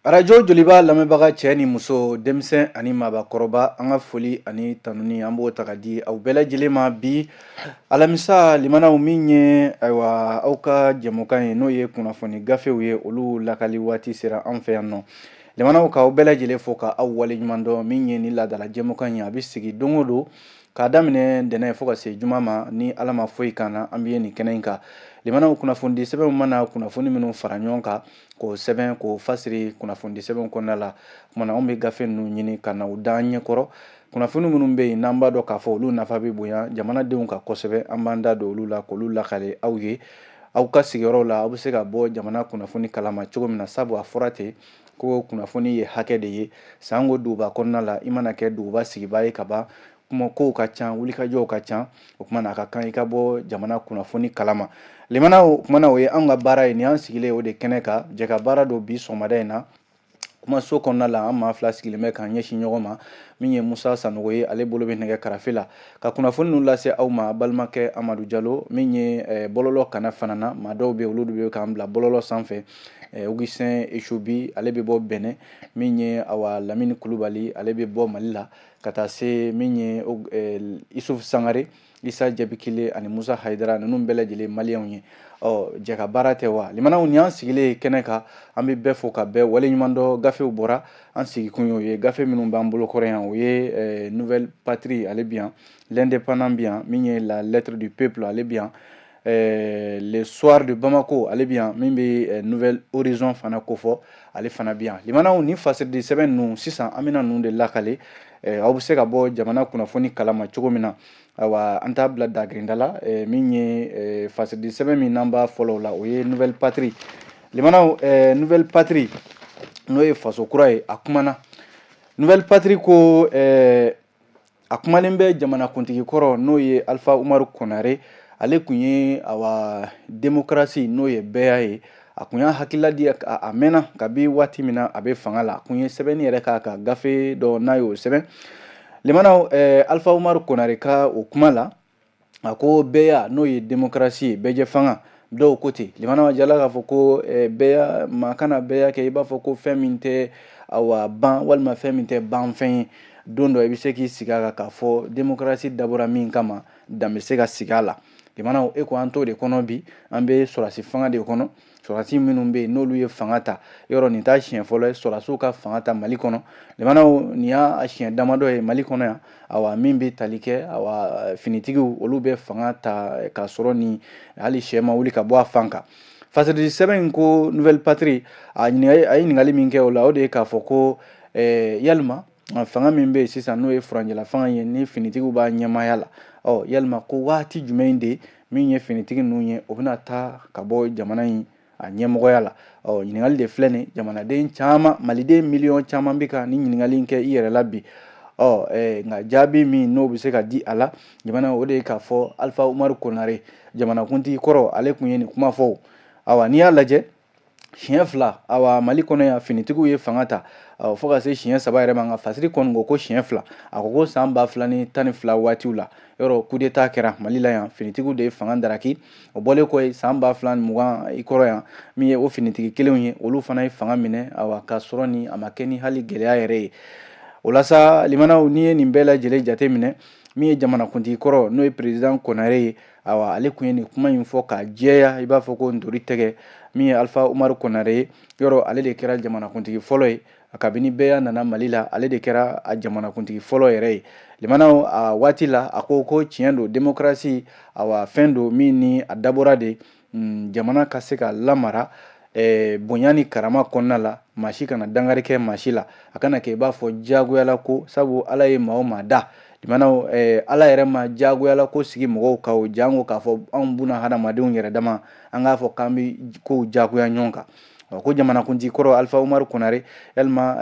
Arajo Joliba lamɛnbaga cɛ ni muso, denmisɛn ani maabakɔrɔba, an ka foli ani tanuni, an b'o ta ka di aw bɛɛ lajɛlen ma bi alamisa. Limanaw, min ye ayiwa aw ka jɛmukan ye, n'o ye kunnafoni gafew ye, olu lakali waati sera an fɛ yan nɔ. Limanaw, k'aw bɛɛ lajɛlen fo ka aw waleɲuman dɔn. Min ye ni laadala jɛmukan ye, a bɛ sigi don o don k'a daminɛ ntɛnɛn fo ka se juma ma. Ni Ala ma foyi k'an na, an bɛ ye nin kɛnɛ in kan. Limanaw, kunnafonidi sɛbɛnw mana kunnafoni minnu fara ɲɔgɔn kan k'o sɛbɛn k'o fasiri kunnafonidi sɛbɛnw kɔnɔna la, kumana anw bɛ gafe ninnu ɲini ka na u da an ɲɛkɔrɔ. Kunnafoni minnu bɛ yen n'an b'a dɔn k'a fɔ olu nafa bɛ bonya jamanadenw kan kosɛbɛ, an b'an da don olu la k'olu lakale aw ye aw ka sigiyɔrɔw la, aw bɛ se ka bɔ jamana kunnafoni kalama cogo min na. Sabu a fɔra ten ko kunnafoni ye hakɛ de ye. Sango duguba kɔnɔna la, i mana kɛ duguba sigibaa ye ka ban, kuma kow ka ca, wulikajɔw ka ca. O tuma na, a ka kan i ka bɔ jamana kunnafoni kalama. Limana, o kumana o ye anw ka baara ye. Nin y'an sigilen o de kɛnɛ kan, jɛ ka baara don bi sɔgɔmada in na. Kumaso kɔnɔna la, an maa fila sigilen bɛ k'an ɲɛsin ɲɔgɔn ma. Min ye Musa Sanogo ye, ale bolo bɛ nɛgɛ karafe la ka kunnafoni ninnu lase aw ma, balimakɛ Amadu Jalo. Min ye bɔlɔlɔ kana fana na, maa dɔw bɛ, olu de bɛ k'an bila bɔlɔlɔ sanfɛ. Augustin Echobi, ale bɛ bɔ Bɛnɛ. Min ye awa Lamini Kulubali, ale bɛ bɔ Mali la, ka taa se min ye Isuf Sangare, Isa Jabikile ani Musa Hayidara, ninnu bɛɛ lajɛlen maliyɛnw ye. Ɔ jɛ ka baara tɛ wa? Limanaw, nin y'an sigilen kɛnɛ kan, an bɛ bɛɛ fo ka bɛɛ waleɲuman dɔn. Gafew bɔra, an sigikun y'o ye. Gafe minnu b'an bolo kɔrɔ yan, o ye Nouvelle Patrie, ale bi yan, L'Indépendant bi yan, min ye La Lettre du Peuple, ale bi yan, Le Soir de Bamako, ale bi yan, min bɛ Nouvel Horizon fana kofɔ, ale fana bi yan. Limanaw, ni fasiridi sɛbɛn ninnu sisan, an bɛna ninnu de lakale, aw bɛ se ka bɔ jamana kunnafoni kalama cogo min na. Ayiwa, an t'a bila dagirinda la. Min ye fasiridi sɛbɛn min n'an b'a fɔlɔ o la, o ye Nouvelle Patrie. Limanaw, Nouvelle Patrie, n'o ye Faso Kura ye, a kumana. Nouvelle Patrie ko a kumalen bɛ jamanakuntigi kɔrɔ, n'o ye Alpha Umaru Konare. Ale kun ye awa démocratie, n'o ye bɛɛya ye, a kun y'a hakilila di a mɛnna. Kabi waati min na a bɛ fanga la, a kun ye sɛbɛnni yɛrɛ k'a ka gafe dɔ n'a y'o sɛbɛn. Limanaw, Alpha Umaru Konare ka o kuma la, a ko bɛɛya, n'o ye démocratie ye, bɛɛjɛ fanga, dɔw ko ten. Limanaw, jala k'a fɔ ko bɛɛya, maa kana bɛɛya kɛ i b'a fɔ ko fɛn min tɛ awa ban walima fɛn min tɛ ban fɛn ye. Don dɔ i bɛ se k'i sigi a kan k'a fɔ démocratie dabɔra min kama, dan bɛ se ka sigi a la. Limanaw, e ko an t'o de kɔnɔ bi, an bɛ sɔrɔdasi fanga de kɔnɔ. Sɔrɔdasi minnu bɛ yen n'olu ye fanga ta, yɔrɔ nin t'a siɲɛ fɔlɔ ye sɔrɔdasiw ka fanga ta Mali kɔnɔ. Limanaw, nin y'a siɲɛ damadɔ ye Mali kɔnɔ yan, awa min bɛ tali kɛ awa finitigiw, olu bɛ fanga ta k'a sɔrɔ ni hali sɛ ma wuli ka bɔ a fan kan. Fasiridi sɛbɛn in ko, Nouvelle Patrie, a ye ɲininkali min kɛ o la, o de ye k'a fɔ ko yalima fanga min bɛ yen sisan, n'o ye furancɛla fanga ye, ni finitigiw b'a ɲɛmaaya la, ɔ yalima ko waati jumɛn de min ye finitigi ninnu ye, o bɛna taa ka bɔ jamana in a ɲɛmɔgɔya la? Ɔ ɲininkali de filɛ nin, jamanaden caman, maliden miliyɔn caman bɛ ka nin ɲininkali in kɛ i yɛrɛ la bi. Ɔ nka jaabi min n'o bɛ se ka di a la jamana, o de ye k'a fɔ Alpha Umaru Konare, jamanakuntigi kɔrɔ, ale kun ye nin kuma fɔ. Awa, n'i y'a lajɛ siɲɛ fila, awa Mali kɔnɔ yan, finitigiw ye fanga ta fo ka se siɲɛ saba yɛrɛ ma. Nka fasiri kɔni ko ko siɲɛ fila. A ko ko san 2012 waatiw la, yɔrɔ coup d'état kɛra Mali la yan, finitigiw de ye fanga daraki. O bɔlen kɔ yen, san 2020 i kɔrɔ yan, min ye o finitigi kelenw ye, olu fana ye fanga minɛ, awa ka sɔrɔ ni a ma kɛ ni hali gɛlɛya yɛrɛ ye. O la sa, limanaw, n'i ye nin bɛɛ lajɛlen jate minɛ, min ye jamanakuntigi kɔrɔ, n'o ye président Konare ye, awa ale kun ye nin kuma in fɔ k'a jɛya i b'a fɔ ko ntori tɛgɛ. Min ye Alpha Umaru Konare ye, yɔrɔ ale de kɛra jamanakuntigi fɔlɔ ye kabini bɛɛya nana Mali la, ale de kɛra a jamanakuntigi fɔlɔ yɛrɛ ye. Limanaw, a waati la, a ko ko tiɲɛ don, démocratie, awa fɛn don min ni a dabɔra de jamana ka se ka lamara bonya ni karama kɔnɔna la, maa si kana dankari kɛ maa si la, a kana kɛ i b'a fɔ diyagoyala ko. Sabu Ala ye maa o maa da, limanaw, Ala yɛrɛ ma diyagoyala ko sigi mɔgɔw kan, o jango k'a fɔ anw buna hadamadenw yɛrɛ dama, an k'a fɔ k'an bɛ kow diyagoya ɲɔgɔn kan. Ko jamanakuntigi kɔrɔ Alpha Umaru Konare, yalima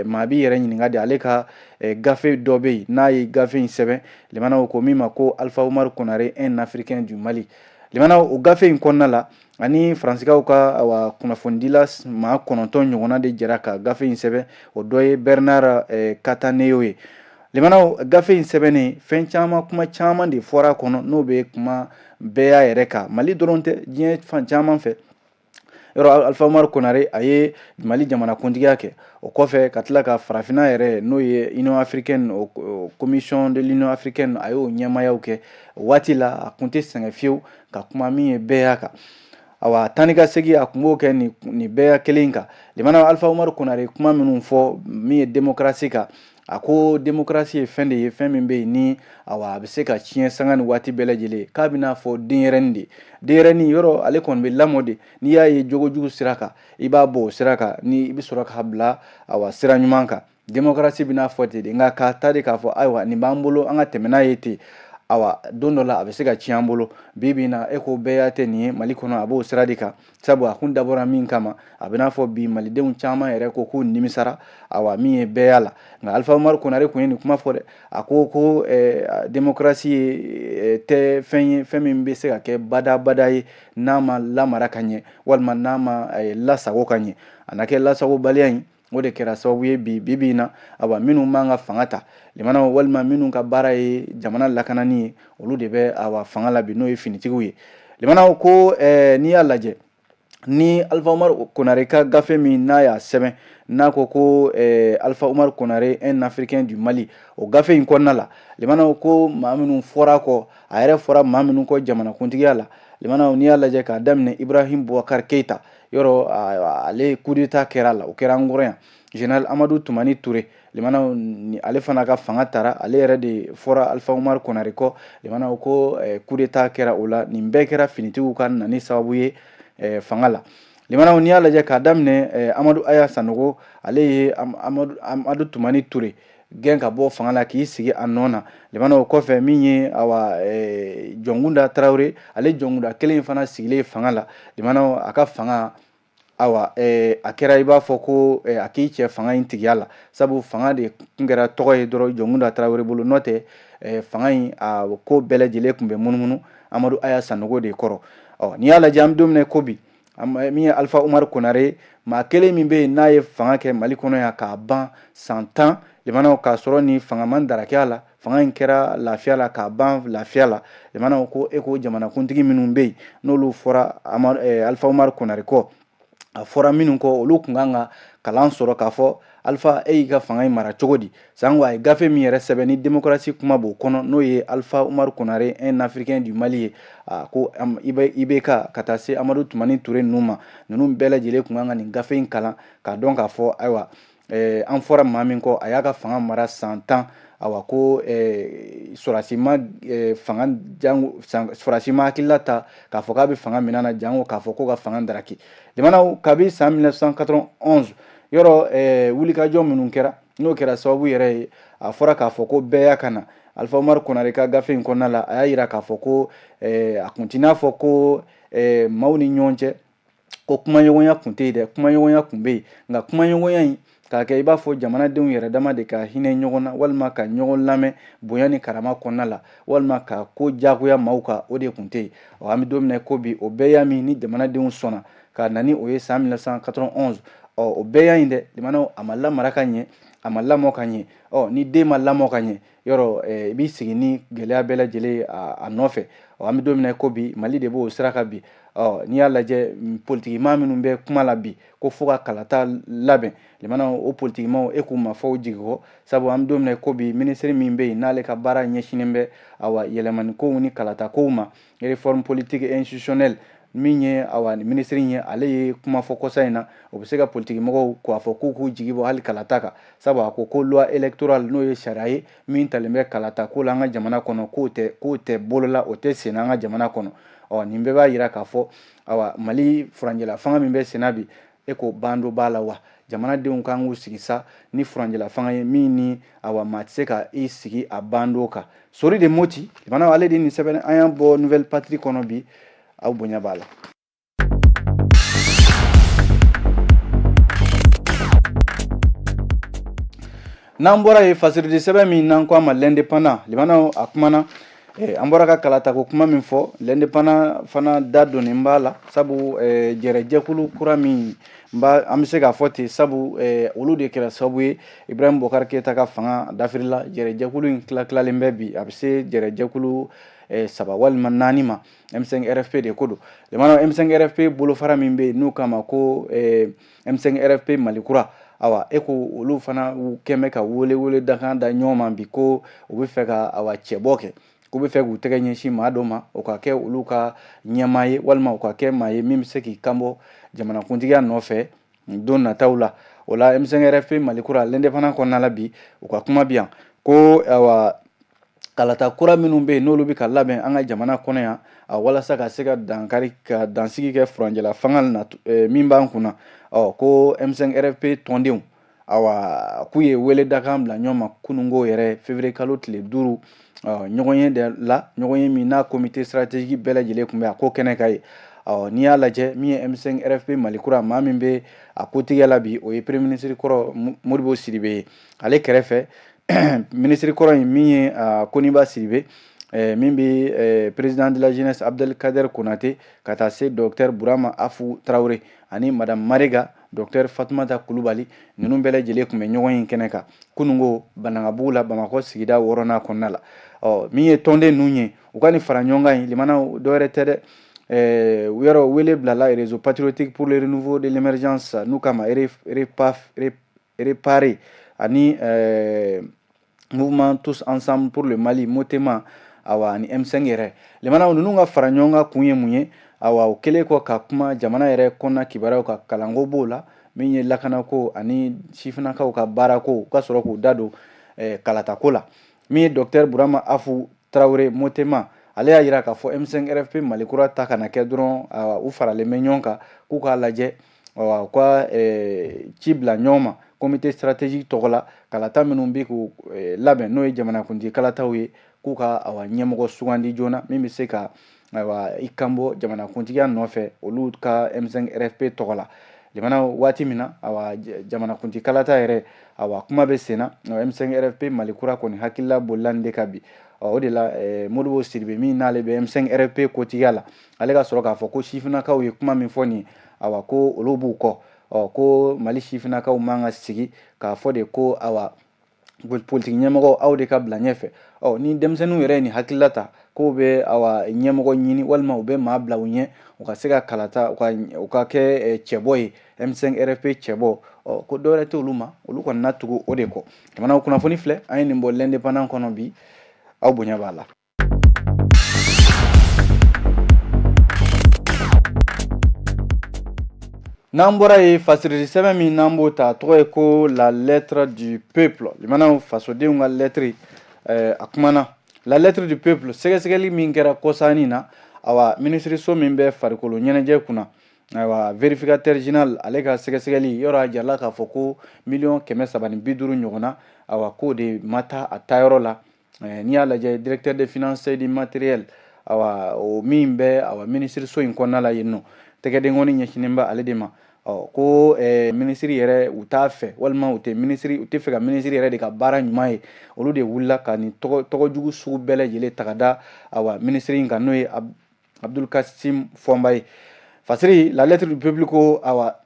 maa b'i yɛrɛ ɲininka de, ale ka gafe dɔ bɛ yen n'a ye gafe in sɛbɛn, limanaw, ko min ma ko Alpha Umaru Konare, un Africain du Mali. Limanaw, o gafe in kɔnɔna la, ani Faransikaw ka awa kunnafonidila maa 9 ɲɔgɔnna de jɛra ka gafe in sɛbɛn. O dɔ ye Bernard Cataneo ye. Limanaw, gafe in sɛbɛnnen, fɛn caman, kuma caman de fɔra a kɔnɔ, n'o bɛ kuma bɛɛya yɛrɛ kan, Mali dɔrɔn tɛ, diɲɛ fan caman fɛ. Yɔrɔ Alpha Umaru Konare, a ye Mali jamanakuntigiya kɛ, o kɔfɛ ka tila ka farafinna yɛrɛ, n'o ye Union africaine, commission de l'Union africaine, a y'o ɲɛmaayaw kɛ. O waati la, a kun tɛ sɛgɛn fiyewu ka kuma min ye bɛɛya kan. Awa, taa ni ka segin, a kun b'o kɛ nin bɛɛya kelen kan. Limanaw, Alpha Umaru Konare kuma minnu fɔ min ye démocratie kan, a ko démocratie ye fɛn de ye, fɛn min bɛ yen ni awa a bɛ se ka tiɲɛ sanga ni waati bɛɛ lajɛlen, k'a bɛna fɔ denyɛrɛnin de. Denyɛrɛnin, yɔrɔ ale kɔni bɛ lamɔ de. N'i y'a ye jogojugu sira kan, i b'a bɔ o sira kan, ni i bɛ sɔrɔ k'a bila awa sira ɲuman kan. Démocratie bɛna fɔ ten de. Nka k'a ta de k'a fɔ ayiwa nin b'an bolo, an ka tɛmɛ n'a ye ten, awa don dɔ la a bɛ se ka tiɲɛ an bolo. Bi bi in na, e ko bɛɛya tɛ nin ye Mali kɔnɔ, a b'o sira de kan, sabu a kun dabɔra min kama, a bɛ n'a fɔ bi malidenw caman yɛrɛ ko k'u nimisara awa min ye bɛɛya la. Nka Alpha Umaru Konare kun ye nin kuma fɔ dɛ. A ko ko démocratie ye tɛ fɛn ye, fɛn min bɛ se ka kɛ badabada ye n'a ma lamara ka ɲɛ, walima n'a ma lasago ka ɲɛ. A na kɛ lasagobaliya in, o de kɛra sababu ye bi bi in na, awa minnu man ka fanga ta, limanaw, walima minnu ka baara ye jamana lakanani ye, olu de bɛ awa fanga la bi, n'o ye finitigiw ye. Limanaw, ko n'i y'a lajɛ ni Alpha Umaru Konare ka gafe min n'a y'a sɛbɛn, n'a ko ko Alpha Umaru Konare, un Africain du Mali, o gafe in kɔnɔna la, limanaw, ko maa minnu fɔra kɔ, a yɛrɛ fɔra maa minnu kɔ jamanakuntigiya la, limanaw, n'i y'a lajɛ k'a daminɛ Ibrahim Boubacar Keita, yɔrɔ ale coup d'état kɛra la, o kɛra an kɔrɔ yan. Général Amadu Tumani Ture, limanaw, ale fana ka fanga tara, ale yɛrɛ de fɔra Alpha Umaru Konare kɔ. Limanaw, ko coup d'état kɛra o la. Nin bɛɛ kɛra finitigiw ka nani sababu ye fanga la. Limanaw, n'i y'a lajɛ k'a daminɛ Amadu Aya Sanogo, ale ye Amadu Tumani Ture gɛn ka bɔ fanga la k'i sigi a nɔ na. Limanaw, kɔfɛ min ye awa Jɔnkunda Tarawele, ale Jɔnkunda kelen fana sigilen fanga la. Limanaw, a ka fanga, awa a kɛra i b'a fɔ ko a k'i cɛ fanga in tigiya la, sabu fanga de tun kɛra tɔgɔ ye dɔrɔn Jɔnkunda Tarawele bolo. N'o tɛ, fanga in a ko bɛɛ lajɛlen tun bɛ munumunu Amadu Aya Sanogo de kɔrɔ. Ɔ n'i y'a lajɛ, an bɛ don min na ko bi, min ye Alpha Umaru Konare, maa kelen min bɛ yen n'a ye fanga kɛ Mali kɔnɔ yan k'a ban san 10, limanaw, k'a sɔrɔ ni fanga man darakiya la, fanga in kɛra lafiya la k'a ban lafiya la. Limanaw, ko e ko jamanakuntigi minnu bɛ yen n'olu fɔra Alpha Umaru Konare kɔ, a fɔra minnu kɔ, olu tun kan ka kalan sɔrɔ k'a fɔ Alpha, e y'i ka fanga in mara cogo di? Sango a ye gafe min yɛrɛ sɛbɛn ni démocratie kuma b'o kɔnɔ, n'o ye Alpha Umaru Konare, un Africain du Mali ye, a ko IBK ka taa se Amadu Tumani Ture ninnu ma, ninnu bɛɛ lajɛlen tun kan ka nin gafe in kalan k'a dɔn k'a fɔ ayiwa an fɔra maa min kɔ, a y'a ka fanga mara san 10, awa ko sɔrɔdasi ma fanga jango, sɔrɔdasi ma hakilila ta k'a fɔ k'a bɛ fanga minɛ na, jango k'a fɔ ko ka fanga daraki. Limanaw, kabi san 1991, yɔrɔ wulikajɔ minnu kɛra, n'o kɛra sababu yɛrɛ ye a fɔra k'a fɔ ko bɛɛ y'a ka na, Alpha Umaru Konare ka gafe in kɔnɔna la, a y'a yira k'a fɔ ko a kun t'i n'a fɔ ko maaw ni ɲɔgɔn cɛ ko kumaɲɔgɔnya kun tɛ yen dɛ. Kumaɲɔgɔnya kun bɛ yen, nka kumaɲɔgɔnya in k'a kɛ i b'a fɔ jamanadenw yɛrɛ dama de ka hinɛ ɲɔgɔn na, walima ka ɲɔgɔn lamɛn bonya ni karama kɔnɔna la, walima ka ko diyagoya maaw kan, o de kun tɛ yen. Ɔ an bɛ don min na ko bi, o bɛɛya min ni jamanadenw sɔnna ka na ni o ye san 1991, ɔ o bɛɛya in dɛ, limanaw, a ma lamara ka ɲɛ, a ma lamɔ ka ɲɛ. Ɔ ni den ma lamɔ ka ɲɛ, yɔrɔ i b'i sigi ni gɛlɛya bɛɛ lajɛlen ye a nɔfɛ. Ɔ an bɛ don min na ko bi, Mali de b'o sira kan bi. Ɔ n'i y'a lajɛ, politikimaa minnu bɛ kuma la bi ko fo ka kalata labɛn, limanaw, o politikimaw, e k'u ma fɔ u jigi kɔ, sabu an bɛ don min na ko bi, minisiri min bɛ yen n'ale ka baara ɲɛsinnen bɛ awa yɛlɛmani kow ni kalata kow ma, réforme politique et institutionnelle, min ye awa minisiri ye, ale ye kuma fɔ kɔsa in na, o bɛ se ka politiki mɔgɔw k'a fɔ k'u k'u jigi bɔ hali kalata kan, sabu a ko ko loi électorale, n'o ye sariya ye min talen bɛ kalata ko la an ka jamana kɔnɔ, k'o tɛ bolo la, o tɛ sen an ka jamana kɔnɔ. Ɔ nin bɛɛ b'a yira k'a fɔ awa Mali furancɛla fanga min bɛ senna bi, e ko bando b'a la wa? Jamanadenw kan k'u sigi sa ni furancɛla fanga ye min ni awa maa tɛ se ka i sigi a bando kan. Sori de Moti, limanaw, ale de nin sɛbɛn, an y'an bɔ Nouvelle Patrie kɔnɔ bi, aw bonya b'a la. N'an bɔra yen, fasiridi sɛbɛn min n'an ko a ma L'Indépendant, limanaw, a kumana an bɔra ka kalatako kuma min fɔ, L'Indépendant fana da donnen b'a la, sabu jɛrɛjɛkulu kura min An bɛ se k'a fɔ ten, sabu olu de kɛra sababu ye Ibrahim Boubacar Keita ka fanga dafirila. Jɛrɛjɛkulu in tila tilalen bɛ bi, a bɛ se jɛrɛjɛkulu saba walima naani ma. M5 RFP de ko don. Limanaw, M5 RFP bolofara min bɛ yen n'u k'a ma ko M5 RFP Mali kura, awa e ko olu fana kɛn bɛ ka wele wele dakan da ɲɔgɔn ma bi, ko u bɛ fɛ ka awa cɛbɔ kɛ, k'u bɛ fɛ k'u tɛgɛ ɲɛsin maa dɔ ma, o ka kɛ olu ka ɲɛmaa ye, walima u ka kɛ maa ye min bɛ se k'i kanbɔ jamanakuntigiya nɔfɛ don nataw la. O la, M5 RFP Mali kura, L'Indépendant kɔnɔna la bi, u ka kuma bi yan ko awa kalata kura minnu bɛ yen n'olu bɛ ka labɛn an ka jamana kɔnɔ yan, walasa ka se ka dankari ka dansigi kɛ furancɛla fanga na min b'an kunna, ɔ ko M5 RFP tɔndenw, awa k'u ye wele dakan bila ɲɔgɔn ma kununko yɛrɛ, février kalo tile 5, ɲɔgɔnye de la, ɲɔgɔnye min n'a comité stratégique bɛɛ lajɛlen tun bɛ a ko kɛnɛ kan ye. Ɔ n'i y'a lajɛ, min ye M5 RFP Mali kura, maa min bɛ a kotigiya la bi, o ye premier ministre kɔrɔ Modibo Sidibe ye. Ale kɛrɛfɛ, minisiri kɔrɔ in min ye Koniba Sidibe, min bɛ président de la jeunesse Abdel Kader Konate, ka taa se docteur Burama Afu Tarawele ani madame Marega, docteur Fatumata Kulubali, ninnu bɛɛ lajɛlen tun bɛ ɲɔgɔn ye kɛnɛ kan kununko Banankabugu la, Bamakɔ sigida wɔɔrɔnan kɔnɔna la. Ɔ min ye tɔnden ninnu ye, u ka nin fara ɲɔgɔn kan in, limanaw, dɔwɛrɛ tɛ dɛ, yɔrɔ wele bilala Réseau patriotique pour le renouveau de l'émergence n'u k'a ma REPARE ani Mouvement Tous Ensemble pour le Mali, MOTEMA, awa ani M5 yɛrɛ. Limanaw, ninnu ka fara ɲɔgɔn kan kun ye mun ye? Awa o kɛlen kɔ ka kuma jamana yɛrɛ kɔnɔna kibaruyaw ka kalanko b'o la, min ye lakanako ani sifinnakaw ka baarako, u ka sɔrɔ k'u da don kalatako la. Min ye docteur Burama Afu Tarawele Motema, ale y'a jira k'a fɔ M5 RFP Mali kura ta kana kɛ dɔrɔn u faralen bɛ ɲɔgɔn kan, k'u k'a lajɛ, u ka ci bila ɲɔgɔn ma comité stratégique tɔgɔ la, kalata minnu bɛ k'u labɛn, n'o ye jamanakuntigi kalataw ye, k'u ka awa ɲɛmɔgɔ sugandi joona min bɛ se ka ayiwa i kanbɔ jamanakuntigiya nɔfɛ olu ka M5 RFP tɔgɔ la. Jamana waati min na, awa jamanakuntigi kalata yɛrɛ, awa kuma bɛ sen na, M5 RFP Mali kura kɔni hakilila bolila nin de kan bi. O de la, Modibo Sidibe min n'ale bɛ M5 RFP kotigiya la, ale ka sɔrɔ k'a fɔ ko sifinnakaw ye kuma min fɔ nin ye, awa ko olu b'u kɔ. Ɔ ko Mali sifinnakaw man ka sigi k'a fɔ de ko awa politiki ɲɛmɔgɔ aw de ka bila ɲɛfɛ. Ɔ ni denmisɛnninw yɛrɛ ye nin hakilila ta k'u bɛ awa ɲɛmɔgɔ ɲini, walima u bɛ maa bila u ɲɛ, u ka se ka kalata, u ka kɛ cɛbɔ ye, M5 RFP cɛbɔ, ɔ ko dɔwɛrɛ tɛ olu ma, olu kɔni na tugu o de kɔ. Jamana kunnafoni filɛ, an ye nin bɔ L'Indépendant kɔnɔ bi, aw bonya b'a la. N'an bɔra yen, fasirili sɛbɛn min n'an b'o ta, a tɔgɔ ye ko La Lettre du Peuple. Limanaw, fasodenw ka lɛtiri, a kumana La Lettre du Peuple, sɛgɛsɛgɛli min kɛra kɔsannin na, awa minisiriso min bɛ farikolo ɲɛnajɛ kunna, ayiwa vérificateur général ale ka sɛgɛsɛgɛli yɔrɔ, a jirala k'a fɔ ko miliyɔn 350 ɲɔgɔnna, awa k'o de ma taa a taayɔrɔ la. N'i y'a lajɛ, directeur de finance du matériel, awa o min bɛ awa minisiriso in kɔnɔna la yen nɔ, tɛgɛdenkɔni ɲɛsinnen bɛ ale de ma. Ɔ ko minisiri yɛrɛ u t'a fɛ, walima u tɛ minisiri u tɛ fɛ ka minisiri yɛrɛ de ka baara ɲuman ye, olu de wulila ka nin tɔgɔ jugu sugu bɛɛ lajɛlen ta ka da awa minisiri in kan, n'o ye Abdul Kasim Fɔnba ye. Fasiri La Lettre du Peuple ko awa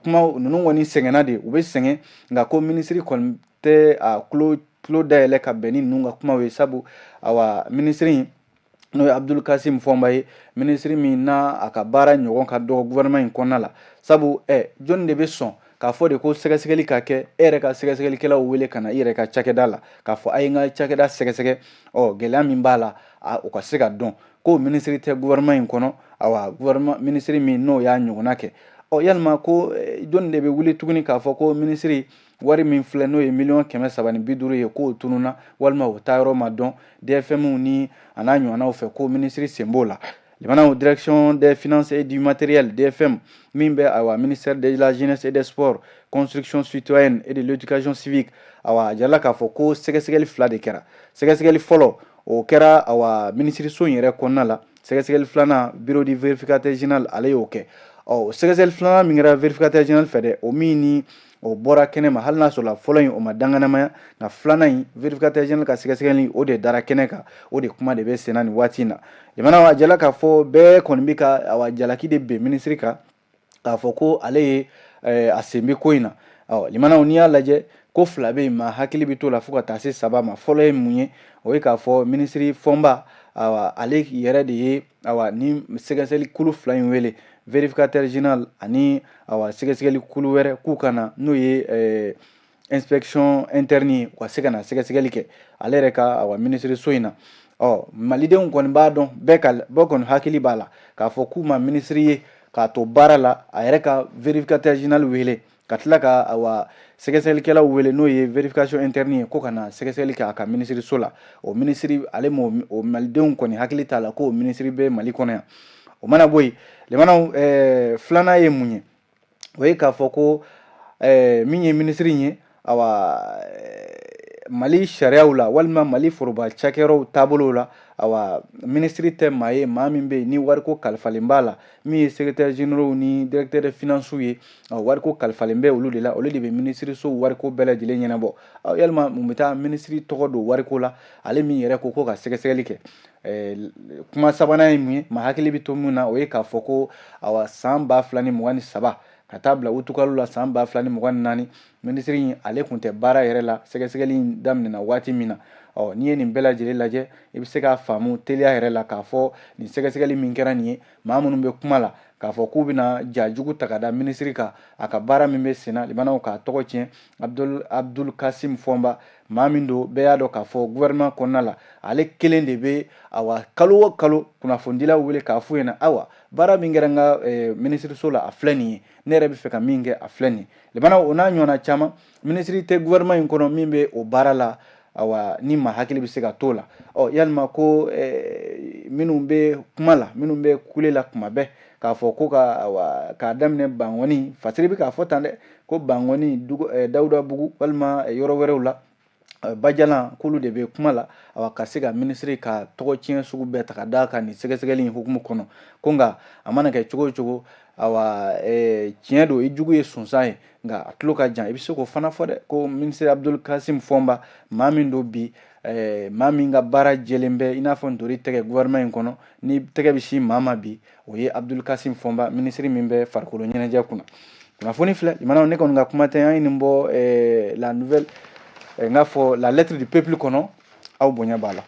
kuma ninnu kɔni sɛgɛnna de, u bɛ sɛgɛn, nka ko minisiri kɔni tɛ a tulo dayɛlɛ ka bɛn ni ninnu ka kumaw ye, sabu awa minisiri in, n'o ye Abdul Kasim Fɔnba ye, minisiri min n'a a ka baara ɲɔgɔn ka dɔgɔ gouvernement in kɔnɔna la, sabu jɔnni de bɛ sɔn k'a fɔ de ko sɛgɛsɛgɛli ka kɛ, e yɛrɛ ka sɛgɛsɛgɛlikɛlaw wele ka na i yɛrɛ ka cakɛda la k'a fɔ a ye n ka cakɛda sɛgɛsɛgɛ, ɔ gɛlɛya min b'a la, o ka se ka dɔn, ko minisiri tɛ gouvernement in kɔnɔ, awa gouvernement minisiri min n'o y'a ɲɔgɔnna kɛ. Ɔ yalima ko jɔnni de bɛ wuli tuguni k'a fɔ ko minisiri wari min filɛ, n'o ye miliyɔn 350 ye, k'o tununna walima o taayɔrɔ ma dɔn DFM ni a n'a ɲɔgɔnnaw fɛ, ko minisiri sen b'o la. Limanaw, Direction des finances et du matériel, DFM, min bɛ ayiwa ministère de la Jeunesse et des Sports, Construction citoyenne et de l'Éducation civique, awa a jirala k'a fɔ ko sɛgɛsɛgɛli fila de kɛra. Sɛgɛsɛgɛli fɔlɔ, o kɛra awa minisiriso in yɛrɛ kɔnɔna la. Sɛgɛsɛgɛli filanan, bureau du vérificateur général ale y'o kɛ. Ɔ sɛgɛsɛgɛli filanan min kɛra vérificateur général fɛ dɛ, o min ni o bɔra kɛnɛ ma, hali n'a sɔrɔ la fɔlɔ in o ma danganamaya, nka filanan in, vérificateur général ka sɛgɛsɛgɛli, o de dara kɛnɛ kan, o de kuma de bɛ senna nin waati in na. Limanaw, a jala k'a fɔ bɛɛ kɔni bɛ ka awa jalaki de ben minisiri kan, k'a fɔ ko ale ye a sen bɛ ko in na. Ɔ limanaw, n'i y'a lajɛ, ko fila bɛ yen, maa hakili bɛ t'o la fo ka taa se saba ma. Fɔlɔ ye mun ye? O ye k'a fɔ minisiri Fɔnba, awa, ale yɛrɛ de ye, awa, ni sɛgɛsɛgɛli kulu fila in wele, vérificateur général ani, awa, sɛgɛsɛgɛli kulu wɛrɛ, k'u ka na, n'o ye inspection interne ye, u ka se ka na sɛgɛsɛgɛli kɛ ale yɛrɛ ka, awa, minisiriso in na. Ɔ malidenw kɔni b'a dɔn, bɛɛ ka bɛɛ kɔni hakili b'a la k'a fɔ k'u ma minisiri ye k'a to baara la, a yɛrɛ ka vérificateur général wele, ka tila ka, awa, sɛgɛsɛgɛlikɛlaw wele, n'o ye vérification interne ye, ko ka na sɛgɛsɛgɛli kɛ a ka minisiriso la. O minisiri ale m'o o, malidenw kɔni hakili t'a la k'o minisiri bɛ Mali kɔnɔ yan. O mana bɔ yen, limanaw, filanan ye mun ye? O ye k'a fɔ ko min ye minisiri ye, awa, Mali sariyaw la walima Mali foroba cakɛyɔrɔw taabolow la, awa, minisiri tɛ maa ye, maa min bɛ yen ni wariko kalifalen b'a la. Min ye secrétaire généraux ni directeur de finances ye, wariko kalifalen bɛ olu de la, olu de bɛ minisiriso wariko bɛɛ lajɛlen ɲɛnabɔ. Yalima mun bɛ taa minisiri tɔgɔ don wariko la, ale min yɛrɛ ko ko ka sɛgɛsɛgɛli kɛ? Kuma sabanan ye mun ye, maa hakili bɛ to mun na? O ye k'a fɔ ko, awa, san 2023 ka taa bila utukalo la san 2024, minisiri in ale tun tɛ baara yɛrɛ la sɛgɛsɛgɛli in daminɛna waati min na. Ɔ n'i ye nin bɛɛ lajɛlen lajɛ, i bɛ se k'a faamu teliya yɛrɛ la k'a fɔ nin sɛgɛsɛgɛli min kɛra nin ye, maa minnu bɛ kuma la k'a fɔ k'u bɛna ja jugu ta ka da minisiri kan, a ka baara min bɛ senna, limanaw, k'a tɔgɔ tiɲɛ, Abdul Kasim Fɔnba, maa min don, bɛɛ y'a dɔn k'a fɔ gouvernement kɔnɔna la, ale kelen de bɛ, awa, kalo o kalo kunnafonidilaw wele k'a f'u ɲɛna: awa, baara min kɛra n ka minisiriso la, a filɛ nin ye, ne yɛrɛ bɛ fɛ ka min kɛ, a filɛ nin ye. Limanaw, o n'a ɲɔgɔnna caman, minisiri tɛ gouvernement in kɔnɔ min bɛ o baara la, awa, ni maa hakili bɛ se ka t'o la. Ɔ yalima ko minnu bɛ kuma la, minnu bɛ kule la kuma bɛɛ k'a fɔ ko ka, awa, k'a daminɛ Bankɔni, Fasiri bɛ k'a fɔ tan dɛ, ko Bankɔni, Dawudabugu walima yɔrɔ wɛrɛw la, Bajalan, k'olu de bɛ kuma la, awa, ka se ka minisiri ka tɔgɔ tiɲɛ sugu bɛɛ ta ka d'a kan nin sɛgɛsɛgɛli in hukumu kɔnɔ. Ko nka a mana kɛ cogo o cogo, awa, tiɲɛ don, i jugu ye sunsan ye, nka a tulo ka jan. I bɛ se k'o fana fɔ dɛ, ko minisiri Abdul Kasim Fɔnba, maa min don bi, maa min ka baara jɛlen bɛ i n'a fɔ ntori tɛgɛ gouvernement in kɔnɔ, ni tɛgɛ bɛ sin maa ma bi, o ye Abdul Kasim Fɔnba, minisiri min bɛ farikolo ɲɛnajɛ kunna. Kunnafoni filɛ, limanaw, ne kɔni ka kuma tɛ, an ye nin bɔ la nouvelle, n k'a fɔ la Lettre du Peuple kɔnɔ. Aw bonya b'a la.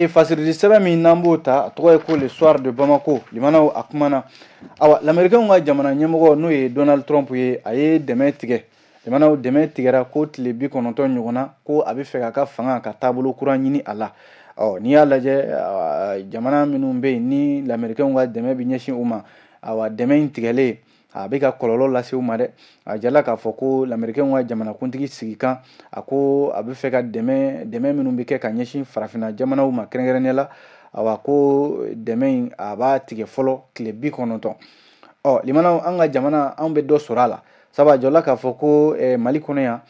Fasiridi sɛbɛn min n'an b'o ta, a tɔgɔ ye ko Le Soir de Bamako. Limanaw, a kumana, awa, lamɛrikɛnw ka jamana ɲɛmɔgɔ, n'o ye Donald Trump ye, a ye dɛmɛ tigɛ. Limanaw, dɛmɛ tigɛra ko tile 90 ɲɔgɔn na, ko a bɛ fɛ k'a ka fanga ka taabolo kura ɲini a la. Ɔ n'i y'a lajɛ, jamana minnu bɛ yen ni lamɛrikɛnw ka dɛmɛ bɛ ɲɛsin u ma, awa, dɛmɛ in tigɛlen a bɛ ka kɔlɔlɔ lase u ma dɛ. A jala k'a fɔ ko lamɛrikɛnw ka jamanakuntigi sigikan, a ko a bɛ fɛ ka dɛmɛ minnu bɛ kɛ ka ɲɛsin farafinna jamanaw ma kɛrɛnkɛrɛnnenya la, awa, ko dɛmɛ in a b'a tigɛ fɔlɔ tile 90. Ɔ limanaw, an ka jamana, anw bɛ dɔ sɔrɔ a la, sabu a jɔla k'a fɔ ko Mali kɔnɔ yan,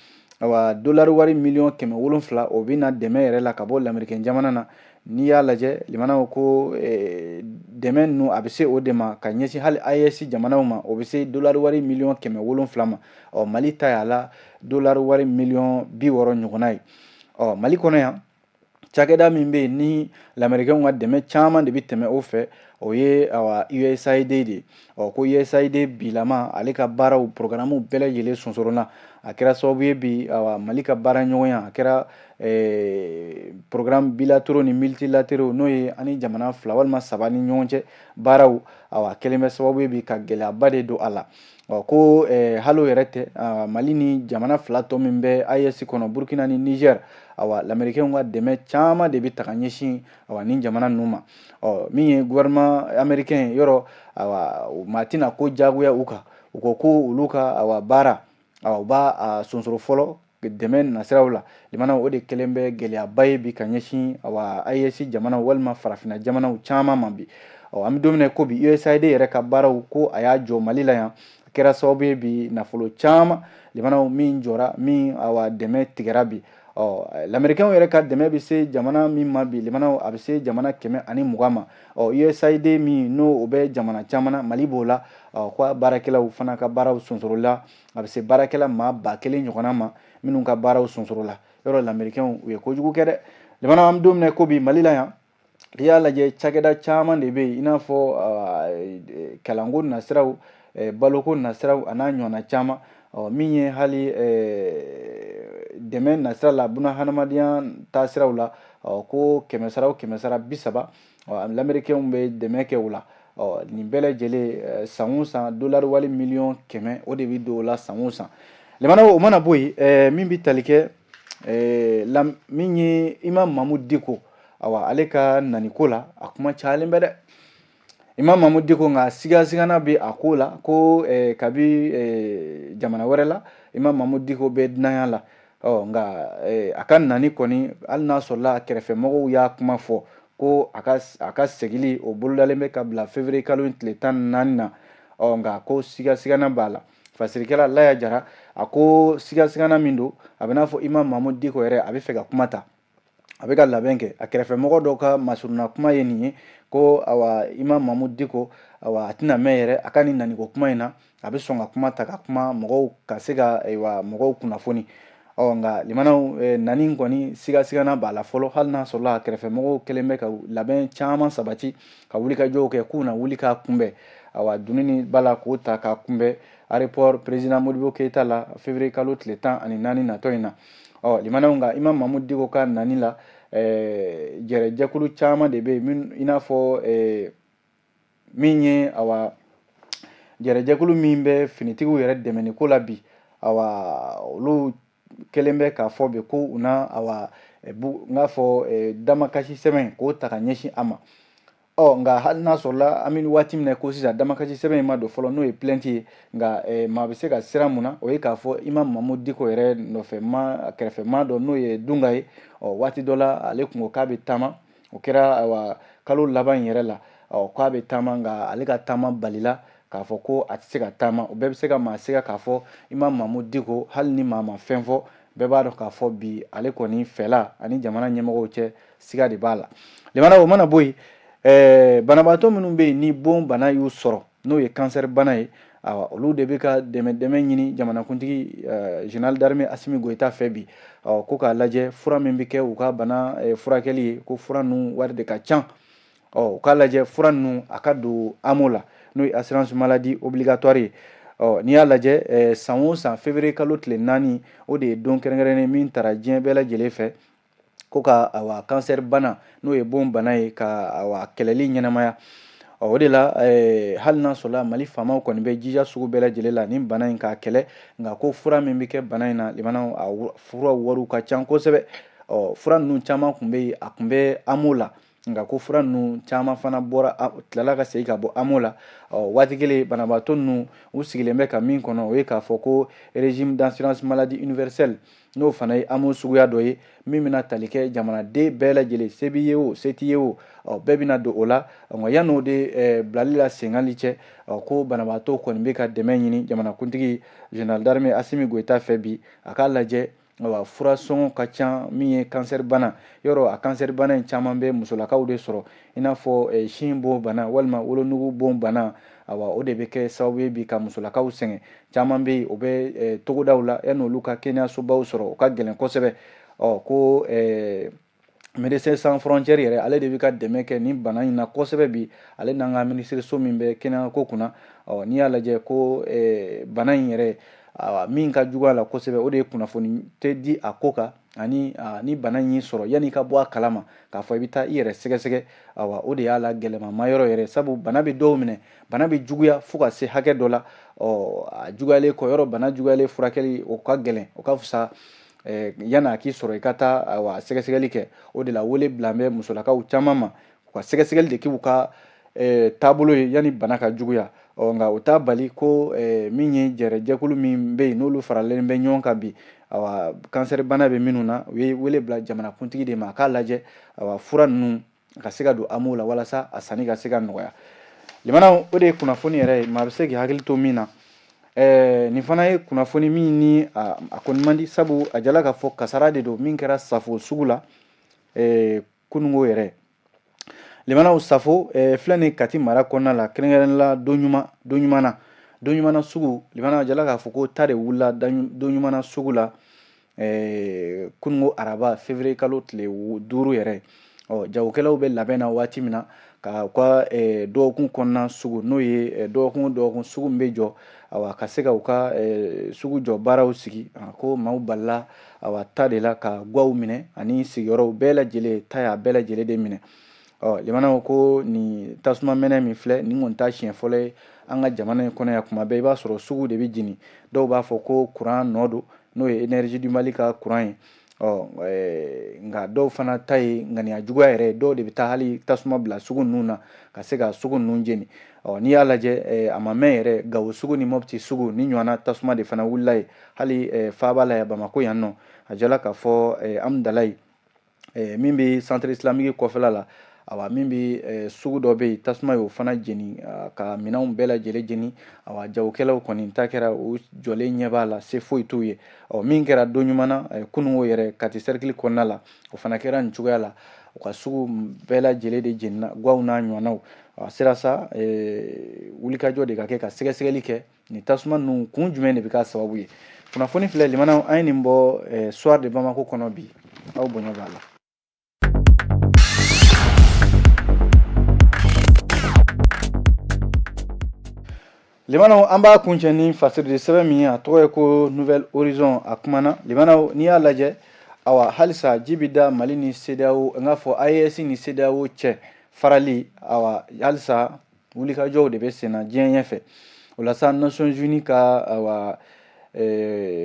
awa, dolari wari miliyɔn 700, o bɛ na dɛmɛ yɛrɛ la ka bɔ lamɛrikɛn jamana na. N'i y'a lajɛ, limanaw, ko dɛmɛ ninnu a bɛ se o de ma ka ɲɛsin hali AES jamanaw ma, o bɛ se dolari wari miliyɔn 700 ma. Ɔ Mali ta y'a la dolari wari miliyɔn 60 ɲɔgɔnna ye. Ɔ Mali kɔnɔ yan, cakɛda min bɛ yen ni lamɛrikɛnw ka dɛmɛ caman de bɛ tɛmɛ o fɛ, o ye, awa, USAID de ye. Ɔ ko USAID bilama, ale ka baaraw programme bɛɛ lajɛlen sonsoronna. A kɛra sababu ye bi, awa, Mali ka baara ɲɔgɔnya, a kɛra programme bilatéraux ni multilatéraux, n'o ye ani jamana fila walima saba ni ɲɔgɔn cɛ baaraw, awa, kɛlen bɛ sababu ye bi ka gɛlɛyaba de don a la. Ɔ ko hali o yɛrɛ tɛ, Mali ni jamana fila tɔ min bɛ AES kɔnɔ, Burkina ni Niger, awa, lamɛrikɛnw ka dɛmɛ caman de bɛ taga ɲɛsin, awa, nin jamana ninnu ma. Ɔ min ye gouvernement américain ye yɔrɔ, awa, maa tɛna ko diyagoya u kan. U ko ko olu ka, awa, baara, awa, u b'a sonsoro fɔlɔ dɛmɛ nasiraw la. Limanaw, o de kɛlen bɛ gɛlɛyaba ye bi ka ɲɛsin, awa, AES jamanaw walima farafinna jamanaw caman ma bi. Ɔ an bɛ don min na ko bi, USAID yɛrɛ ka baaraw, ko a y'a jɔ Mali la yan, a kɛra sababu ye bi nafolo caman, limanaw, min jɔra, min, awa, dɛmɛ tigɛra bi. Ɔ lamɛrikɛnw yɛrɛ ka dɛmɛ bɛ se jamana min ma bi, limanaw, a bɛ se jamana 120 ma. Ɔ USAID min n'o o bɛ jamana caman na, Mali b'o la. Ɔ ko baarakɛlaw fana ka baaraw sonsorola, a bɛ se baarakɛla maa 1000 ɲɔgɔnna ma minnu ka baaraw sonsorola yɔrɔ. Lamɛrikɛnw, u ye kojugu kɛ dɛ. Limanaw, an bɛ don min na ko bi, Mali la yan, N'i y'a lajɛ, cakɛda caman de bɛ yen, i n'a fɔ kalanko nasiraw, baloko nasiraw, a n'a ɲɔgɔnna caman. Min ye hali dɛmɛ nasira la, buna hadamadenya taasiraw la, ko kɛmɛsara o kɛmɛsara 30, lamerikɛnw bɛ dɛmɛ kɛ o la. Nin bɛɛ lajɛlen, san o san, dolari wali miliyɔn 100, o de bɛ don o la san o san. Limanaw, o mana bɔ yen, min bɛ tali kɛ min ye Imam Mamudu Diko, awa, ale ka naniko la, a kuma cayalen bɛ dɛ. Imam Mamudu Diko, nka sigasigana bɛ a ko la ko kabi jamana wɛrɛ la, Imam Mamudu Diko bɛ dunanya la. Ɔ nka a ka nani kɔni, hali n'a sɔrɔla a kɛrɛfɛmɔgɔw y'a kuma fɔ ko a ka segili o bolodalen bɛ ka bila février kalo in tile 14 na. Ɔ nka ko sigasigana b'a la. Fasirikɛla Laya Jara, a ko sigasigana min don, a bɛ n'a fɔ Imam Mamudu Diko yɛrɛ, a bɛ fɛ ka kuma ta, a bɛ ka labɛn kɛ. A kɛrɛfɛmɔgɔ dɔ ka masurunna kuma ye nin ye ko awa, Imam Mamudu Diko, awa, a tɛna mɛn yɛrɛ a ka nin naniko kuma in na, a bɛ sɔn ka kuma ta, ka kuma mɔgɔw ka se ka, ayiwa, mɔgɔw kunnafoni. Ɔ nka limanaw, nani kɔni sigasigana b'a la fɔlɔ, hali n'a sɔrɔla a kɛrɛfɛmɔgɔw kɛlen bɛ ka labɛn caman sabati, ka wulikajɔw kɛ k'u na wuli k'a kunbɛn, awa, dununi b'a la k'o ta k'a kunbɛn aéroport président Modibo Keyita la février kalo tile 14 natɔ in na. Ɔ limanaw, nka Imam Mamudu Diko ka nani la, jɛrɛjɛkulu caman de bɛ yen, i n'a fɔ min ye, awa, jɛrɛjɛkulu min bɛ finitigiw yɛrɛ dɛmɛni ko la bi, awa, olu kɛlen bɛ k'a fɔ bi ko u na, awa, n k'a fɔ damakasi sɛbɛn k'o ta ka ɲɛsin a ma. Ɔ nka hali n'a sɔrɔla an bɛ waati min na ko sisan, damakasi sɛbɛn in ma don fɔlɔ, n'o ye plainte ye. Nka maa bɛ se ka siran mun na? O ye k'a fɔ Imam Mamudu Diko yɛrɛ nɔfɛ ma, kɛrɛfɛ maa dɔ, n'o ye Dunga ye. Ɔ waati dɔ la, ale kun ko k'a bɛ taama, o kɛra, ayiwa, kalo laban in yɛrɛ la. Ɔ k'a bɛ taama, nka ale ka taama balila k'a fɔ ko a tɛ se ka taama. O bɛɛ bɛ se ka maa siga k'a fɔ Imam Mamudu Diko, hali ni maa ma fɛn fɔ, bɛɛ b'a dɔn k'a fɔ bi ale kɔni fɛla ani jamana ɲɛmɔgɔw cɛ, siga de b'a la. Limana, o mana bɔ yen, banabaatɔ minnu bɛ yen ni bon bana y'u sɔrɔ, n'o ye kansɛri bana ye, awa, olu de bɛ ka dɛmɛ dɛmɛ ɲini jamanakuntigi général d'armée Asimi Goyita fɛ bi, ko k'a lajɛ fura min bɛ kɛ u ka bana furakɛli ye, ko fura ninnu wari de ka ca. Ɔ u k'a lajɛ fura ninnu a ka don AMO la, n'o ye assurance maladie obligatoire ye. Ɔ n'i y'a lajɛ, san o san février kalo tile 4, o de ye don kɛrɛnkɛrɛnnen min tara diɲɛ bɛɛ lajɛlen fɛ ko ka, awa, kansɛri bana, n'o ye bon bana ye, ka, awa, kɛlɛli ɲɛnamaya. Ɔ o de la, hali n'a sɔrɔla Mali faamaw kɔni bɛ jija sugu bɛɛ lajɛlen la nin bana in k'a kɛlɛ, nka ko fura min bɛ kɛ bana in na, limanaw, a fura wariw ka ca kosɛbɛ. Ɔ fura ninnu caman tun bɛ yen, a tun bɛ AMO la, nka ko fura ninnu caman fana bɔra, tilala ka segin ka bɔ AMO la. Ɔ waati kelen, banabaatɔ ninnu u sigilen bɛ ka min kɔnɔ, o ye k'a fɔ ko régime d'assurance maladie universelle, n'o fana ye AMO suguya dɔ ye min bɛna tali kɛ jamanaden bɛɛ lajɛlen, se b'i ye o, se t'i ye o, ɔ bɛɛ bɛna don o la. Nka yan'o de bilali la senkanli cɛ, ɔ ko banabaatɔ kɔni bɛ ka dɛmɛ ɲini jamanakuntigi général d'armée Asimi Goyita fɛ bi, a k'a lajɛ, awa, fura sɔngɔ ka ca. Min ye kansɛri bana yɔrɔ, a kansɛri bana in caman bɛ musolakaw de sɔrɔ, i n'a fɔ sin bon bana walima wolonugu bon bana. Awa, o de bɛ kɛ sababu ye bi ka musolakaw sɛgɛn. Caman bɛ yen, o bɛ togodaw la, yanni olu ka kɛnɛyasobaw sɔrɔ, o ka gɛlɛn kosɛbɛ. Ɔ ko Médecins Sans Frontières yɛrɛ, ale de bɛ ka dɛmɛ kɛ nin bana in na kosɛbɛ bi, ale n'an ka minisiriso min bɛ kɛnɛyako kunna. Ɔ n'i y'a lajɛ ko bana in yɛrɛ, min ka jugu a la kosɛbɛ, o de ye kunnafoni tɛ di a ko kan, ani ni bana in y'i sɔrɔ, yanni i ka bɔ a kalama k'a fɔ i bɛ taa i yɛrɛ sɛgɛsɛgɛ, awa, o de y'a la gɛlɛmama yɔrɔ yɛrɛ. Sabu bana bɛ dɔw minɛ, bana bɛ juguya fo ka se hakɛ dɔ la. Ɔ a juguyalen kɔ yɔrɔ, bana juguyalen furakɛli o ka gɛlɛn. O ka fisa yanni a k'i sɔrɔ, i ka taa, awa, sɛgɛsɛgɛli kɛ. O de la wele bila bɛ musolakaw caman ma, u ka sɛgɛsɛgɛli de k'u ka taabolo ye yanni bana ka juguya. Ɔ nka o t'a bali ko min ye jɛrɛjɛkulu min bɛ yen, n'olu faralen bɛ ɲɔgɔn kan bi, awa, kansɛri bana bɛ minnu na, u ye wele bila jamanakuntigi de ma, a k'a lajɛ, awa, fura ninnu ka se ka don AMO la walasa a sanni ka se ka nɔgɔya. Limanaw, o de ye kunnafoni yɛrɛ ye maa bɛ se k'i hakili to min na. Nin fana ye kunnafoni min ni a kɔni man di, sabu a jala k'a fɔ kasara de don min kɛra Safo sugu la kununko yɛrɛ. Limanaw, Safo filɛ nin Kati mara kɔnɔna la, kɛrɛnkɛrɛnnen la don ɲuman na, don ɲuman na sugu. Limanaw, a jala k'a fɔ ko ta de wulila don ɲuman na sugu la kununko araba, février kalo tile 5 yɛrɛ. Ɔ jagokɛlaw bɛ labɛn na waati min na ka u ka dɔgɔkun kɔnɔna sugu, n'o ye dɔgɔkun o dɔgɔkun sugu min bɛ jɔ, awa ka se ka u ka sugu jɔ baaraw sigi, ko maaw balila awa ta de la ka gwaw minɛ ani sigiyɔrɔw bɛɛ lajɛlen ta y'a bɛɛ lajɛlen de minɛ. Ɔ limanaw, ko nin tasuma mɛnɛ min filɛ nin kɔni t'a siɲɛ fɔlɔ ye an ka jamana in kɔnɔ yan. Kuma bɛɛ i b'a sɔrɔ sugu de bɛ jeni. Dɔw b'a fɔ ko kuran nɔ don, n'o ye Énergie du Mali ka kuran ye. Ɔ nka dɔw fana ta ye ŋaniya juguya yɛrɛ ye. Dɔw de bɛ taa hali tasuma bila sugu ninnu na ka se ka sugu ninnu jeni. Ɔ n'i y'a lajɛ, a ma mɛn yɛrɛ, Gawo sugu ni Mɔpti sugu ni ɲɔgɔnna tasuma de fana wulila ye hali faaba la yan, Bamakɔ yan nɔ. A jala k'a fɔ Amudalayi min bɛ centre islamique kɔfɛla la, awa min bɛ sugu dɔ bɛ yen, tasuma y'o fana jeni ka minɛnw bɛɛ lajɛlen jeni. Awa jagokɛlaw kɔni ta kɛra u jɔlen ɲɛ b'a la, se foyi t'u ye. Ɔ min kɛra don ɲuman na kununko yɛrɛ, Kati cercle kɔnɔna la, o fana kɛra nin cogoya la. U ka sugu bɛɛ lajɛlen de jenina, gwaw n'a ɲɔgɔnnaw. A sera sa wulikajɔ de ka kɛ ka sɛgɛsɛgɛli kɛ nin tasuma ninnu kun jumɛn de bɛ k'a sababu ye. Kunnafoni filɛ limanaw, an ye nin bɔ Soir de Bamako kɔnɔ bi, aw bonya b'a la. Limanaw, an b'a kuncɛ ni fasiri de sɛbɛn min ye, a tɔgɔ ye ko Nouvel Horizon. A kumana limanaw, n'i y'a lajɛ, awa halisa ji bɛ da Mali ni CEDEAO, n k'a fɔ AES ni CEDEAO cɛ farali. Awa halisa wulikajɔw de bɛ senna diɲɛ ɲɛfɛ. O la sa, Nations Unies ka awa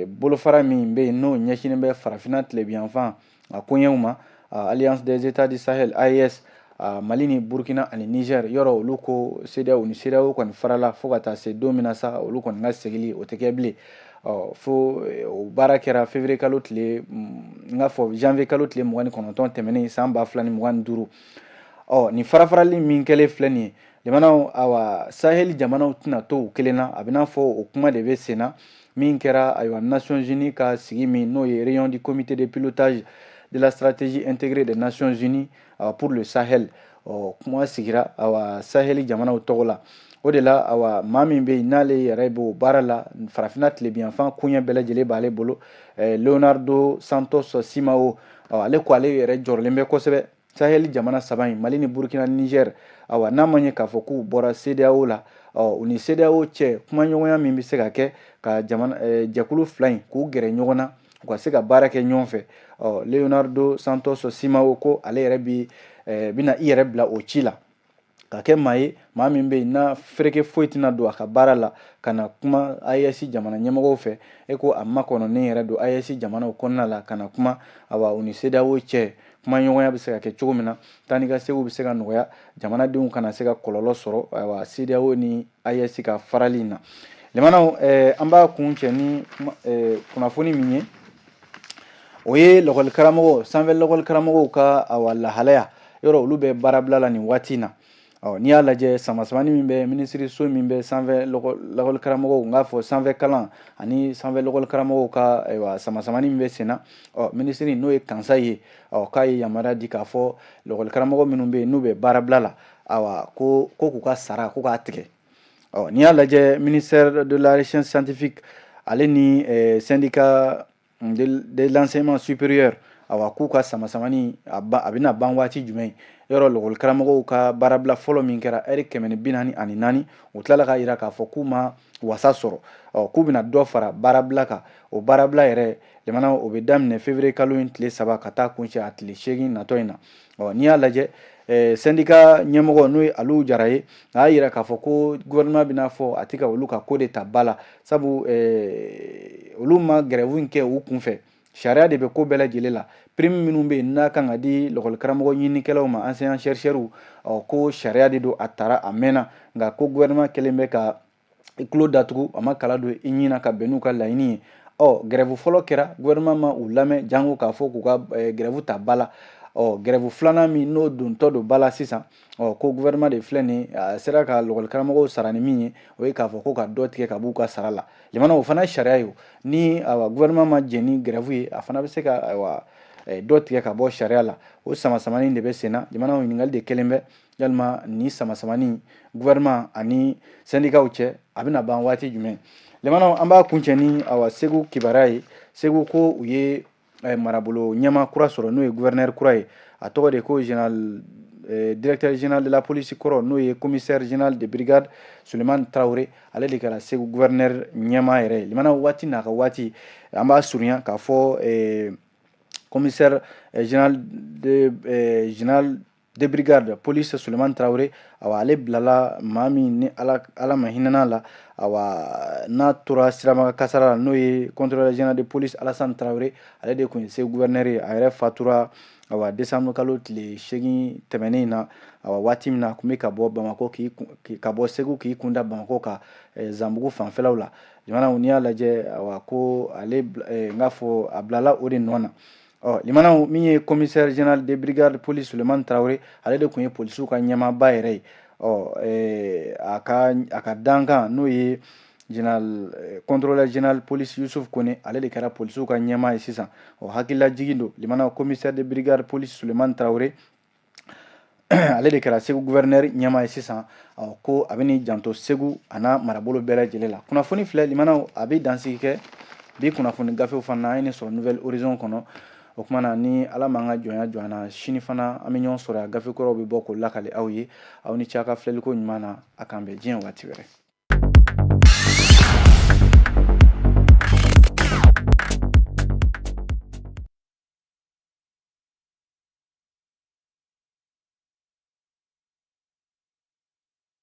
bolofara min bɛ yen, n'o ɲɛsinnen bɛ farafinna tilebinyanfan a koɲɛw ma, Alliance des États du Sahel, AES, Mali ni Burkina ani Niger, yɔrɔ olu ko CEDEAO ni CEDEAO kɔni farala fo ka taa se don min na sa, olu kɔni ka segili o tɛ kɛ bilen. Ɔ fo o baara kɛra février kalo tile, n k'a fɔ janvier kalo tile 29 tɛmɛnen san 2025. Ɔ nin farafarali min kɛlen filɛ nin ye jamanaw, awa Sahel jamanaw tɛna to u kelen na. A bɛ n'a fɔ o kuma de bɛ sen na. Min kɛra, ayiwa, Nations Unies ka sigi min, n'o ye réunion du comité de pilotage de la stratégie intégrée des Nations Unies pour le Sahel, ɔ kuma sigira awa Sahel jamanaw tɔgɔ la. O de la, awa maa min bɛ yen, n'ale yɛrɛ b'o baara la, farafinna tilebinyanfan koɲɛ bɛɛ lajɛlen b'ale bolo, Leonardo Santos Simao, ale ko ale yɛrɛ jɔrɔlen bɛ kosɛbɛ Sahel jamana saba in, Mali ni Burkina ni Niger, awa n'a ma ɲɛ k'a fɔ k'u bɔra CEDEAO la, ɔ u ni CEDEAO cɛ kumaɲɔgɔnya min bɛ se ka kɛ ka jamana jɛkulu fila in k'u gɛrɛ ɲɔgɔn na, u ka se ka baara kɛ ɲɔgɔn fɛ. Ɔ Leonardo Santos Simao ko ale yɛrɛ bi bɛna i yɛrɛ bila o ci la ka kɛ maa ye, maa min bɛ yen n'a fereke foyi tɛna don a ka baara la ka na kuma AES jamana ɲɛmɔgɔw fɛ. E ko a makɔnɔnen yɛrɛ don AES jamanaw kɔnɔna la ka na kuma, awa u ni CEDEAO cɛ kumaɲɔgɔnya bɛ se ka kɛ cogo min na, taa ni ka seginw bɛ se ka nɔgɔya, jamanadenw kana se ka kɔlɔlɔ sɔrɔ ayiwa CEDEAO ni AES ka farali in na. Limanaw, an b'a kuncɛ ni kunnafoni min ye, o ye lakɔli karamɔgɔ, sanfɛ lakɔli karamɔgɔw ka awa lahalaya. Yɔrɔ olu bɛ baarabila la nin waati in na. Ɔ n'i y'a lajɛ, samasamani min bɛ minisiriso min bɛ sanfɛ lakɔli karamɔgɔw, n k'a fɔ sanfɛ kalan ani sanfɛ lakɔli karamɔgɔw ka ayiwa samasamani min bɛ sen na, ɔ minisiri, n'o ye Kansayi ye, ɔ k'a ye yamaruya di k'a fɔ lakɔli karamɔgɔ minnu bɛ yen n'u bɛ baarabila la, awa ko k'u ka sara ko k'a tigɛ. Ɔ n'i y'a lajɛ, ministère de la recherche scientifique ale ni syndicat de l'enseignement supérieur, awa k'u ka samasamani a bɛna ban waati jumɛn? Yɔrɔ lakɔli karamɔgɔw ka baarabila fɔlɔ min kɛra ɛri 144, u tilala k'a jira k'a fɔ k'u ma wasa sɔrɔ, ɔ k'u bɛna dɔ fara baarabila kan. O baarabila yɛrɛ jamana, o bɛ daminɛ février kalo in tile 3 ka taa kuncɛ a tile 8 natɔ in na. Ɔ n'i y'a lajɛ, syndicat ɲɛmɔgɔ, n'o ye Aliou Jara ye, a y'a jira k'a fɔ ko gouvernement bɛna fɔ a tɛ ka olu ka ko de ta ba la, sabu olu ma grève in kɛ u kunfɛ. Sariya de bɛ ko bɛɛ lajɛlen la. Prime minnu bɛ yen n'a kan ka di lakɔli karamɔgɔ ɲininikɛlaw ma, enseignant chercheurs, ɔ ko sariya de don, a tara a mɛnna. Nka ko gouvernement kɛlen bɛ ka i tulo datugu, a ma kala don i ɲin na ka bɛn n'u ka laɲini ye. Ɔ grève fɔlɔ kɛra, gouvernement ma u lamɛn, jango k'a fɔ k'u ka grève ta ba la. Ɔ grève filanan min n'o dontɔ don ba la sisan, ɔ ko gouvernement de filɛ nin a sera ka lakɔli karamɔgɔw sara ni min ye, o ye k'a fɔ ko ka dɔ tigɛ ka b'u ka sara la. Limana, o fana ye sariya ye. Ni awa gouvernement ma jɛn ni grève ye, a fana bɛ se ka ayiwa dɔ tigɛ ka bɔ sariya la. O samasamani de bɛ sen na. Jamanaw, ɲininkali de kɛlen bɛ: yalima ni samasamani gouvernement ani syndicats cɛ, a bɛna ban waati jumɛn? Limanaw, an b'a kuncɛ ni awa Segu kibaruya ye. Segu ko u ye marabolo ɲɛmaa kura sɔrɔ, n'o ye gouverneur kura ye. A tɔgɔ de ko général directeur général de la police kɔrɔ, n'o ye commissaire général de brigade Sulemani Tarawele, ale de kɛra Segu gouverneur ɲɛmaa yɛrɛ ye. Limanaw, waati n'a ka waati, an b'a surunya k'a fɔ commissaire général de brigade police Sulemani Tarawele, awa, ale bilala maa min ni Ala ma hinɛna la, awa, n'a tora siraba kasara la, n'o ye contrôleur général de police Alassane Tarawele, ale de tun ye Segu gouverneur ye. A yɛrɛ fatura, awa, décembre kalo tile 8 tɛmɛnen in na, awa, waati min na a tun bɛ ka bɔ Bamakɔ k'i ka bɔ Segu k'i kunda Bamakɔ kan Zanbugu fanfɛlaw la. Limanaw, n'i y'a lajɛ, awa, ko ale n k'a fɔ a bilala o de nɔ na. Ɔ limanaw, min ye commissaire général de brigade police Sulemani Tarawele, ale de tun ye polisiw ka ɲɛmaaba yɛrɛ ye. Ɔ a ka dankan, n'o ye général contrôleur général police Yusuf Kone, ale de kɛra polisiw ka ɲɛmaa ye sisan. Ɔ hakililajigin don, limanaw, commissaire de brigade police Sulemani Tarawele, ale de kɛra Segu gouverneur ɲɛmaa ye sisan. Ɔ ko a bɛ n'i janto Segu a n'a marabolo bɛɛ lajɛlen la. Kunnafoni filɛ, limanaw, a bɛ dansigi kɛ bi kunnafoni gafew fana na. An ye nin sɔrɔ Nouvel Horizon kɔnɔ. O kumana na, ni Ala m'an ka jɔnya jɔ an na, sini fana an bɛ ɲɔgɔn sɔrɔ yan, gafe kɔrɔw bɛ bɔ k'o lakale aw ye. Aw ni ce a ka filɛliko ɲuman na. A k'an bɛn diɲɛ waati wɛrɛ.